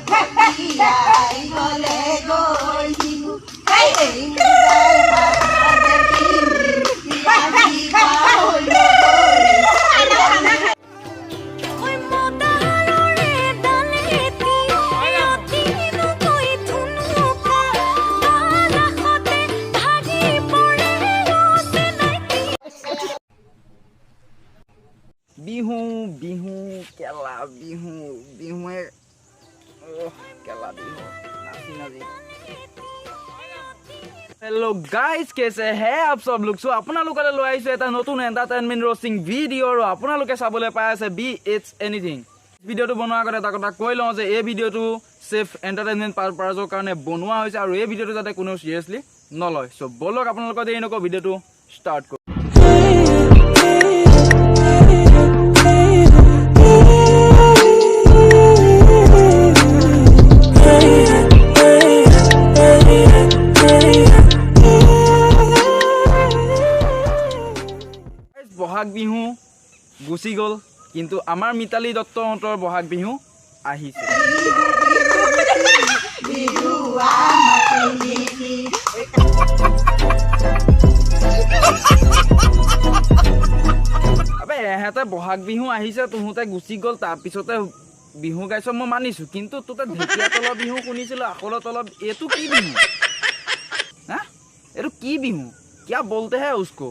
ভটিয়াই গলে গৈ শিশু এই সাজে পিন্ধি আহিবা নগৰী। ঐ মদাৰৰে ডালেটি অতিনুকৈ ধুনুকা বালাসতে ভাগি পৰে অ চেনাইটি। বিহু বিহু, কেলা বিহু, বিহুৱে অহ, কেলা বিহু নাচি নাচি। হেল্ল' গাইজ, कैसे है आप सब लोग? চ' আপোনালোকলৈ লৈ আহিছোঁ এটা নতুন এণ্টাৰটেইনমেণ্ট ৰ'ষ্টিং ভিডিঅ' আৰু আপোনালোকে চাবলৈ পাই আছে বি it's anything. ভিডিঅ'টো বনোৱাৰ আগতে এটা কথা কৈ লওঁ যে এই ভিডিঅ'টো ছেফ এণ্টাৰটেইনমেণ্ট পাৰপাজৰ কাৰণে বনোৱা হৈছে আৰু এই ভিডিঅ'টো যাতে কোনেও চিৰিয়াছলি নলয়। চ' ব'লক, আপোনালোকৰ দেৰি নকৰোঁ, ভিডিঅ'টো ষ্টাৰ্ট কৰোঁ। Guys, Bohag Bihu গুচি গ'ল, কিন্তু আমাৰ মিতালী দত্তহঁতৰ বহাগ বিহু আহিছে। বিহু আমাক নিদি। আবে এহেঁতে বহাগ বিহু আহিছে, তোহোঁতে গুচি গ'ল, তাৰপিছতে বিহু গাইছ, মই মানিছো, কিন্তু তোতে ঢেকীয়া তলৰ বিহু শুনিছিলো, আখলৰ তলৰ, এইটো কি বিহু হা? এইটো কি বিহু? क्या बोलते है उसको?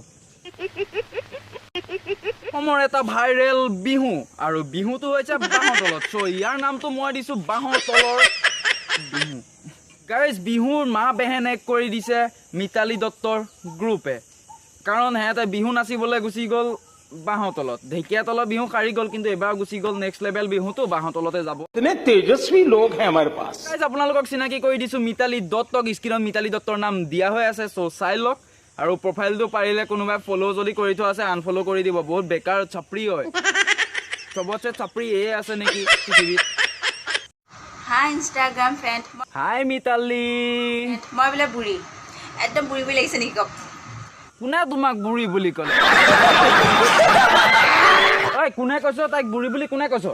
অসমৰ এটা ভাইৰেল বিহু আৰু বিহুটো হৈছে বাঁহৰ তলত। চ' ইয়াৰ নামটো মই দিছো বাঁহৰ তলৰ বিহু। গাইজ, বিহুৰ মা বেহেন এক কৰি দিছে মিতালী দত্তৰ গ্ৰুপে, কাৰণ সিহঁতে বিহু নাচিবলৈ গুচি গ'ল বাঁহৰ তলত। ঢেকীয়া তলৰ বিহু সাৰি গ'ল, কিন্তু এইবাৰ গুচি গ'ল নেক্সট লেভেল, বিহুটো বাঁহৰ তলতে যাব। इतने तेजस्वी लोग हैं हमारे पास। গাইজ, আপোনালোকক চিনাকি কৰি দিছোঁ মিতালী দত্তক। স্ক্ৰীণত মিতালী দত্তৰ নাম দিয়া হৈ আছে, চ' চাই লওক আৰু প্ৰফাইলটো পাৰিলে কোনোবাই ফ'ল' যদি কৰি থোৱা আছে আনফ'ল' কৰি দিব। বহুত বেকাৰ চাপৰি হয়, চবতছে চাপৰি এই আছে নেকি পৃথিৱীত। হাই ইনষ্টাগ্ৰাম ফ্ৰেণ্ড। হাই মিতালী। মই বোলে বুঢ়ী, একদম বুঢ়ী বুঢ়ী লাগিছে নেকি কওক? কোনে তোমাক বুঢ়ী বুলি ক'লে? ঐ, কোনে কৈছ তাইক বুঢ়ী বুলি? কোনে কৈছ?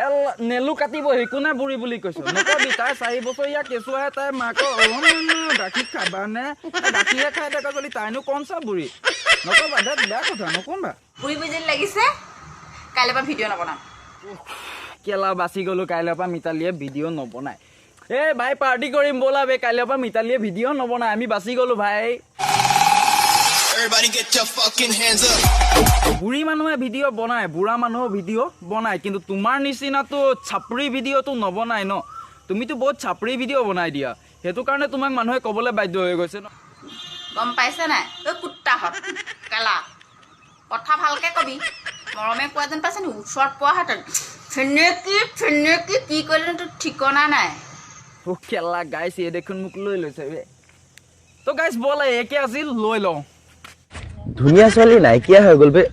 এল নেলু কাটিবহি। কোনে বুঢ়ী বুলি কৈছ নকবি। তাই 4 বছৰীয়া কেঁচুৱাই তাই মাকৰ অ গাখীৰ খাবানে, গাখীৰে খাই থকা চলি, তাইনো কম চা বুঢ়ী নকবা দে, বেয়া কথা নকবা। বুঢ়ী বুঢ়ী যেন লাগিছে, কাইলৈৰ পৰা ভিডিঅ' নবনাম। কেলা বাচি গ'লো, কাইলৈৰ পৰা মিতালীয়ে ভিডিঅ' নবনায়। এ ভাই, পাৰ্টি কৰিম ব'লা বে। কাইলৈৰ পৰা মিতালীয়ে ভিডিঅ' নবনায়, আমি বাচি গ'লো ভাই। Everybody get your fucking hands up. বুঢ়ী মানুহে ভিডিঅ' বনায়, বুঢ়া মানুহেও ভিডিঅ' বনায়, কিন্তু তোমাৰ নিচিনাতো চাপৰি ভিডিঅ'টো নবনায় ন। তুমিতো বহুত চাপৰি ভিডিঅ' বনাই দিয়া, সেইটো কাৰণে তোমাক মানুহে ক'বলৈ বাধ্য হৈ গৈছে ন। গম পাইছে নাই? ঐ কুত্তাহঁত, কেলা কথা ভালকে কবি। মৰমে কোৱা যেন পাইছে নি? ওচৰত পোৱাহেঁতেন ফেনেকি ফেনেকি কি কৰিলে তোৰ ঠিকনা নাই। অ' কেলা গাইছ, এই দেখোন মোক লৈ লৈছে বে। তো গাইছ, ব'লা, একে আছিল লৈ লওঁ। ধুনীয়া ছোৱালী নাইকিয়া হৈ গ'ল বে,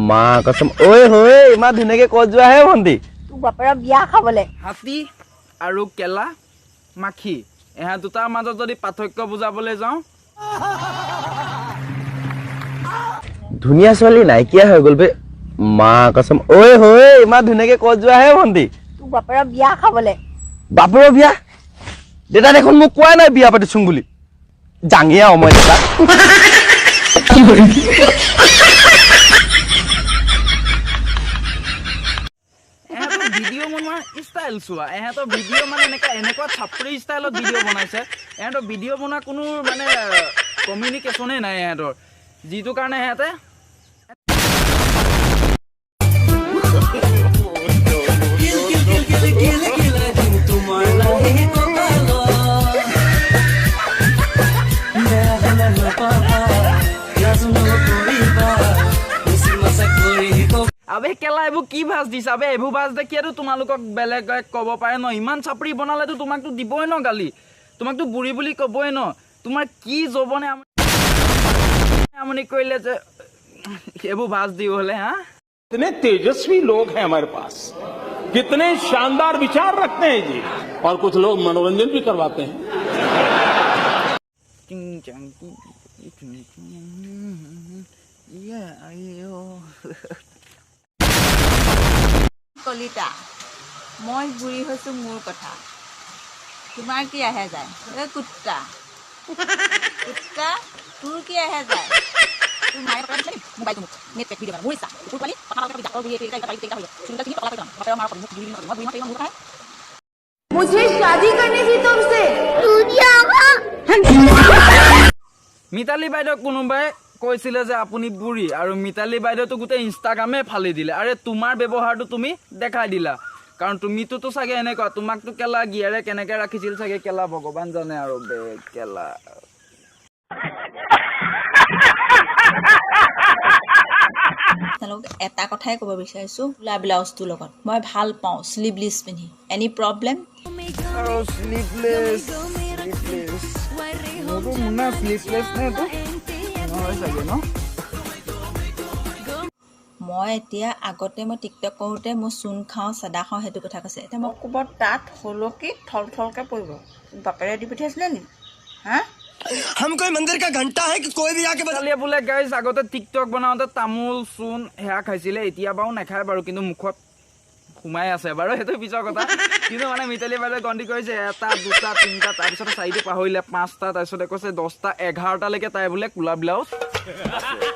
মা কচম। ঐ হৈ, ইমান ধুনীয়াকে ক'ত যোৱা হে ভণ্টি? তোৰ বাপেৰৰ বিয়া খাবলে। হাতী আৰু কেলা মাখি, এহেঁত দুটাৰ মাজত যদি পাৰ্থক্য বুজাবলৈ যাওঁ, ধুনীয়া ছোৱালী নাইকিয়া হৈ গ'ল বে, মা কচম। ঐ হৈ, ইমান ধুনীয়াকে ক'ত যোৱা হে ভণ্টি? তোৰ বাপেৰৰ বিয়া খাবলে। বাপেৰৰ বিয়া? দেউতা দেখোন মোক কোৱাই নাই বিয়া পাতিছোং বুলি। জাঙিয়া আৰু মই দেউতা। এহেঁতৰ ভিডিঅ' বনোৱাৰ ষ্টাইল চোৱা। এহেঁতৰ ভিডিঅ' মানে এনেকুৱা এনেকুৱা চাপৰি ষ্টাইলত ভিডিঅ' বনাইছে। এহেঁতৰ ভিডিঅ' বনোৱা কোনো মানে কমিউনিকেশ্যনেই নাই এহেঁতৰ, যিটো কাৰণে এহেঁতে আবে কেলা, এইবোৰ কি ভাজ দিছা আবে? এইবোৰ ভাজ দেখিয়েতো তোমালোকক বেলেগ ক'ব পাৰে ন। ইমান চাপৰি বনালেতো তোমাকতো দিবই ন গালি, তোমাকতো বুঢ়ী বুলি ক'বই ন। তোমাৰ কি যৌৱনে আমনি কৰিলে যে এইবোৰ ভাজ দি হ'লে হা? कितने तेजस्वी लोग हैं हमारे पास, कितने शानदार विचार रखते हैं जी, और कुछ लोग मनोरंजन भी करवाते हैं। টিং চাং টিং টিং টিং, ইয়া আইঅ। কলিতা, মই বুঢ়ী হৈছোঁ মোৰ কথা। তোমাৰ কি আহে যায়? এই কুত্তা কুত্তা, তোৰ কি আহে যায়? তোৰ মায়ে মোবাইলটো মোক নেট পেক ভিডিঅ' মোৰ ইচ্ছা। তোৰ পোৱালি কথা ভালকে কবি, জাতৰ বুঢ়ী এইটো এইটো এইটো হৈ চুলিটা ছিঙি টকলা কৰি যাম। বাপেৰৰ মাৰৰ মোক বুঢ়ী নকবি, মই বুঢ়ী মাতিম মোৰ কথা। মুঝে শাদি करनी थी तुमसे। মিতালী বাইদেউক কোনোবাই কৈছিলে যে আপুনি বুঢ়ী, আৰু মিতালী বাইদেউতো গোটেই ইনষ্টাগ্ৰামে ফালি দিলে। আৰে তোমাৰ ব্যৱহাৰটো তুমি দেখাই দিলা, কাৰণ তুমিতোতো চাগে এনেকুৱা, তোমাকতো কেলা গিয়াৰে কেনেকৈ ৰাখিছিল চাগে কেলা ভগৱান জানে আৰু বে কেলা। আপোনালোক এটা কথাই ক'ব বিচাৰিছোঁ, কোলা ব্লাউজটোৰ লগত মই ভাল পাওঁ শ্লিভলেছ পিন্ধি। Any problem? আৰু শ্লিভলেছ, শ্লিভলেছ মোৰতো মুন্না শ্লিভলেছ নে এইটো নহয় চাগে ন? মই এতিয়া আগতে মই টিকটক কৰোঁতে মই চূণ খাওঁ, চাদা খাওঁ, সেইটো কথা কৈছে। এতিয়া মই কোবত তাত হলকি থল থলকৈ পৰিব। বাপেৰে দি পঠিয়াইছিলে নি? হা? हम कोई मंदिर का घंटा है कि कोई भी आके মিতালীয়ে বোলে গাইজ আগতে টিকটক বনাওঁতে তামোল চূণ সেয়া খাইছিলে, এতিয়া বাৰু নাখায় বাৰু, কিন্তু মুখত সোমাই আছে বাৰু, সেইটো পিছৰ কথা। কিন্তু মানে মিতালী বাইদেৱে গন্তি কৰিছে 1, 2, 3, তাৰপিছতে 4টো পাহৰিলে, 5টা, তাৰপিছতে কৈছে 10টা, 11টালৈকে তাই বোলে কোলা ব্লাউজ আছে।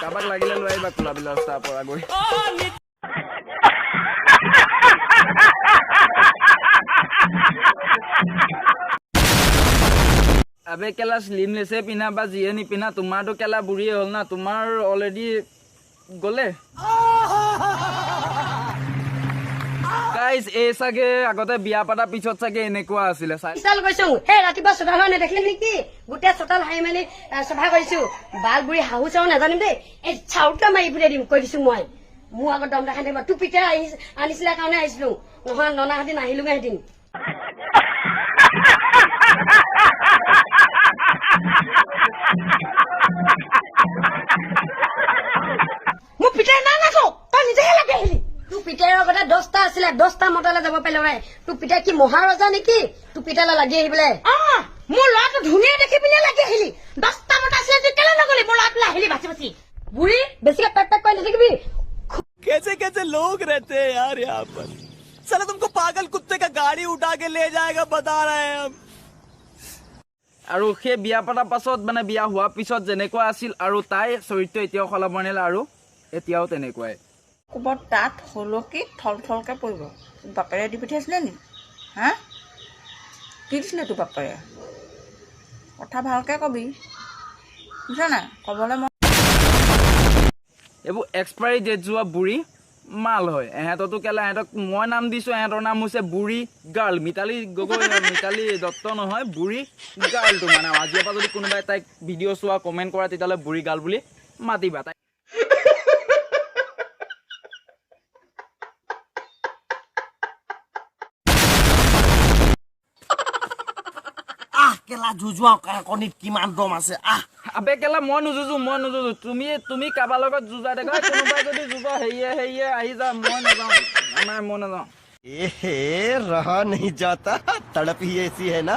কাৰোবাক লাগিলে লৈ আহিবা কোলা ব্লাউজ তাৰ পৰা গৈ। আবে কেলা শ্লিমলেছে পিন্ধা বা যিয়ে নিপিন্ধা, তোমাৰতো কেলা বুঢ়ীয়ে হ'ল না, তোমাৰ অলৰেডি গ'লে। গাইজ এই চাগে আগতে বিয়া পাতাৰ পিছত চাগে এনেকুৱা আছিলে চাই। বিশাল গৈছো সেই ৰাতিপুৱা চোতাল হৈ নেদেখিলি নেকি? গোটেই চোতাল সাৰি মেলি চফা কৰিছো। বাল বুঢ়ী শাহু চাহু নাজানিম দেই, এই চাউলটা মাৰি পঠিয়াই দিম কৈ দিছো মই। মোৰ আগত দম দেখাই থাকিব। তোৰ পিতাই আহি আনিছিলে কাৰণে আহিছিলো, নহয় ননাহেঁতেন আহিলোগেহেঁতেন। মোৰ পিতাই না নাচো, তই নিজেহে লাগি আহিলি। তোৰ পিতাইৰ আগতে 10টা আছিলে, 10টা মতালে যাব পাৰিলে হয়। তোৰ পিতাই কি মহাৰজা নেকি? তোৰ পিতালৈ লাগি আহি পেলাই। মোৰ ল'ৰাটো ধুনীয়া দেখি পিনে লাগি আহিলি। 10টা মতা আছিলে তুই কেলে নগলি? মোৰ ল'ৰাটোলৈ আহিলি বাচি বাচি। বুঢ়ী বেছিকে পেক পেক কৰি নাথাকিবি। कैसे कैसे लोग रहते हैं यार यहाँ पर। साला तुमको पागल कुत्ते का गाड़ी उठा के ले जाएगा, बता रहे हैं हम। আৰু সেই বিয়া পতাৰ পাছত মানে বিয়া হোৱাৰ পিছত যেনেকুৱা আছিল আৰু তাই চৰিত্ৰ এতিয়াও সলাব নোৱাৰিলে, আৰু এতিয়াও তেনেকুৱাই। কোবত তাত হলকি থল থলকৈ পৰিব। বাপেৰে দি পঠিয়াইছিলে নি? হা? কি দিছিলে তোৰ বাপেৰে? কথা ভালকে কবি, বুজিছ নাই? ক'বলৈ মই এইবোৰ এক্সপায়াৰী ডেট যোৱা বুঢ়ী মাল হয়। এহেঁতৰতো কেলা, এহেঁতক মই নাম দিছোঁ, এহেঁতৰ নাম হৈছে বুঢ়ী গাৰ্ল। মিতালী গগৈ, মিতালী দত্ত নহয়, বুঢ়ী গাৰ্লটো। মানে আজিৰ পৰা যদি কোনোবাই তাইক ভিডিঅ' চোৱা কমেণ্ট কৰা, তেতিয়াহ'লে বুঢ়ী গাৰ্ল বুলি মাতিবা তাইক। আহ কেলা যুঁজোৱা কণীত কিমান দম আছে আহ। আবে কেলা মই নুযুঁজো, মই নুযুঁজো। তুমি কাৰোবাৰ লগত যুঁজা দেখা, কোনোবাই যদি যুঁজা হেৰিয়ে হেৰিয়ে আহি যা, মই নাযাওঁ, নাই মই নাযাওঁ। एहे रहा नहीं जाता, तड़प ही ऐसी है ना।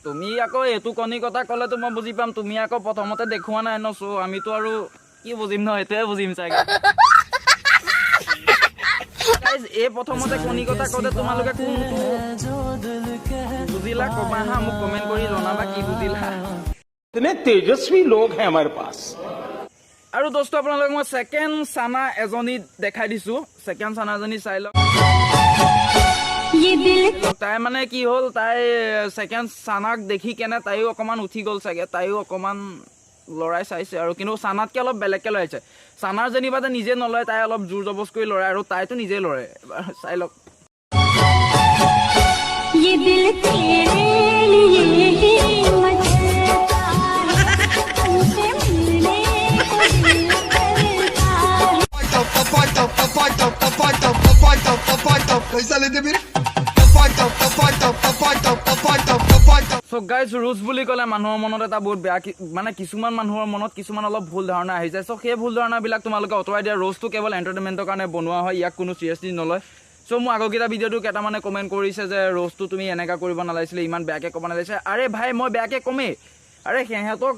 তুমি আকৌ এইটো কণী কথা ক'লেতো মই বুজি পাম, তুমি আকৌ প্ৰথমতে দেখুওৱা নাই ন, চ' আমিতো আৰু কি বুজিম ন, সেইটোৱে বুজিম চাগে। Guys, এই প্ৰথমতে কণী কথা কওঁতে তোমালোকে কোনটো বুজিলা ক'বা হা, মোক কমেণ্ট কৰি জনাবা কি বুজিলা। इतने तेजस्वी लोग हैं हमारे पास। আৰু দোস্ত আপোনালোকক মই ছেকেণ্ড চানা এজনী দেখাই দিছো, ছেকেণ্ড চানা এজনী চাই লওক। তাই মানে কি হ'ল, তাই ছেকেণ্ড চানাক দেখি কেনে তাইও অকণমান উঠি গ'ল চাগে, তাইও অকণমান লৰাই চাইছে আৰু, কিন্তু চানাতকে অলপ বেলেগকে লৰাইছে। চানাৰ যেনিবা যে নিজে নলয়, তাই অলপ জোৰ জবজ কৰি লৰাই, আৰু তাইতো নিজে লৰে। এবাৰ চাই লওক। ये दिल तेरे लिए ही मचलता है, तुमसे मिलने को दिल करता है। पैसा लेते फिर। চ' গাইজ, ৰোজ বুলি ক'লে মানুহৰ মনত এটা বহুত বেয়া মানে কিছুমান মানুহৰ মনত কিছুমান অলপ ভুল ধাৰণা আহি যায়। চ' সেই ভুল ধাৰণাবিলাক তোমালোকে আঁতৰাই দিয়া। ৰোজটো কেৱল এণ্টাৰটেইনমেণ্টৰ কাৰণে বনোৱা হয়, ইয়াক কোনো চিৰিয়াছলি নলয়। চ' মোৰ আগৰকেইটা ভিডিঅ'টো কেইটামানে কমেণ্ট কৰিছে যে ৰোজটো তুমি এনেকুৱা কৰিব নালাগিছিলে, ইমান বেয়াকৈ ক'ব নালাগিছিলে। আৰে ভাই, মই বেয়াকৈ ক'মেই। আৰে সিহঁতক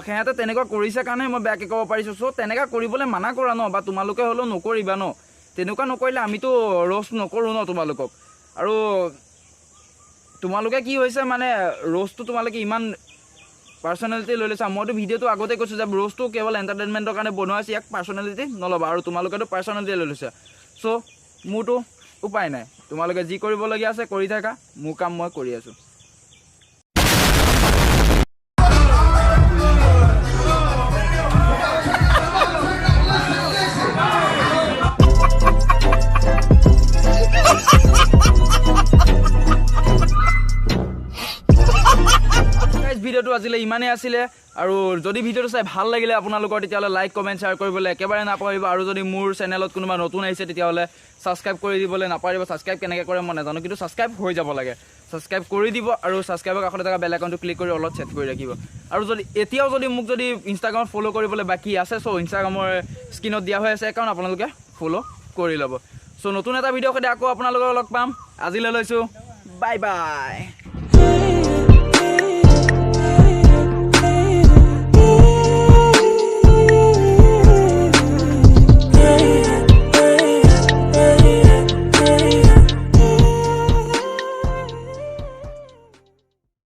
সিহঁতে তেনেকুৱা কৰিছে কাৰণে মই বেয়াকৈ ক'ব পাৰিছোঁ। চ' তেনেকুৱা কৰিবলৈ মানা কৰা ন, বা তোমালোকে হ'লেও নকৰিবা ন, তেনেকুৱা নকৰিলে আমিতো ৰ'ষ্ট নকৰোঁ ন তোমালোকক। আৰু তোমালোকে কি হৈছে মানে ৰ'ষ্টটো তোমালোকে ইমান পাৰ্চনেলিটি লৈ লৈছা। মইতো ভিডিঅ'টো আগতে কৈছোঁ যে ৰ'ষ্টটো কেৱল এণ্টাৰটেইনমেণ্টৰ কাৰণে বনোৱা হৈছে, ইয়াক পাৰ্চনেলিটি নল'বা। আৰু তোমালোকেতো পাৰ্চনেলিটি লৈ লৈছা। চ' মোৰতো উপায় নাই, তোমালোকে যি কৰিবলগীয়া আছে কৰি থাকা, মোৰ কাম মই কৰি আছোঁ। ভিডিঅ'টো আজিলৈ ইমানেই আছিলে। আৰু যদি ভিডিঅ'টো চাই ভাল লাগিলে আপোনালোকৰ, তেতিয়াহ'লে লাইক কমেণ্ট শ্বেয়াৰ কৰিবলৈ একেবাৰে নাপাহৰিব। আৰু যদি মোৰ চেনেলত কোনোবা নতুন আহিছে তেতিয়াহ'লে ছাবস্ক্ৰাইব কৰি দিবলৈ নাপাহৰিব। ছাবস্ক্ৰাইব কেনেকৈ কৰে মই নাজানো, কিন্তু ছাবস্ক্ৰাইব হৈ যাব লাগে, ছাবস্ক্ৰাইব কৰি দিব। আৰু ছাবস্ক্ৰাইবৰ কাষতে থকা বেল আইকনটো ক্লিক কৰি অলপ ছেট কৰি ৰাখিব। আৰু যদি এতিয়াও যদি মোক যদি ইনষ্টাগ্ৰামত ফ'ল' কৰিবলৈ বাকী আছে, চ' ইনষ্টাগ্ৰামৰ স্ক্ৰীণত দিয়া হৈ আছে একাউণ্ট, আপোনালোকে ফ'ল' কৰি ল'ব। চ' নতুন এটা ভিডিঅ' সৈতে আকৌ আপোনালোকক লগ পাম। আজিলৈ লৈছোঁ, বাই বাই।